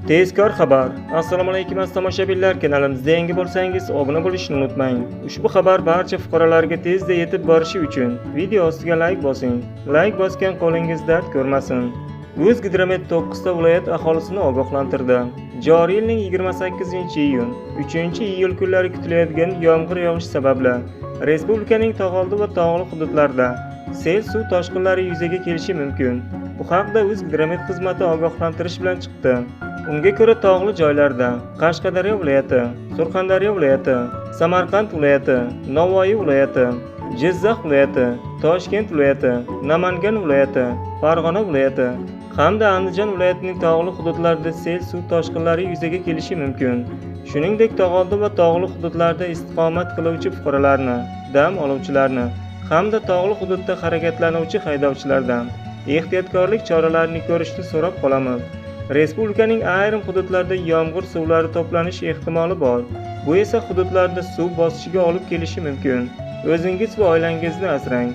Tezkor xabar. Assalomu alaykum aziz tomoshabinlar, kanalimizda yangi bo'lsangiz obuna bo'lishni unutmang. Ushbu xabar barcha fuqarolarga tezda yetib borishi uchun video ostiga layk bosing. Layk bosgan qo'lingiz dard ko'rmasin. O'zgidromet 9 ta viloyat aholisini ogohlantirdi. Joriy yilning 28-iyun, 3-iyul kunlari kutilayotgan yomg'ir yog'ishi sababli respublikaning tog'oldi va tog'li hududlarida sel suv toshqinlari yuzaga kelishi mumkin. Bu haqda O'zgidromet xizmati ogohlantirish bilan chiqdi. Unga ko'ra tog'li joylarda Qashqadaryo viloyati, Surxondaryo viloyati, Samarqand viloyati, Navoiy viloyati, Jizzax viloyati, Toshkent viloyati, Namangan viloyati, Farg'ona viloyati hamda Andijon viloyatining tog'li hududlarida sel suv toshqinlari yuzaga kelishi mumkin. Shuningdek, tog'oldi va tog'li hududlarda istiqomat qiluvchi fuqarolarni, dam oluvchilarni hamda tog'li hududda harakatlanuvchi haydovchilardan ehtiyotkorlik choralarini ko'rishni so'rab qolamiz. Respublikaning ayrim hududlarida yomg'ir suvlari to'planish ehtimoli bor. Bu esa hududlarda suv bosishiga olib kelishi mumkin. O'zingiz va oilangizni asrang.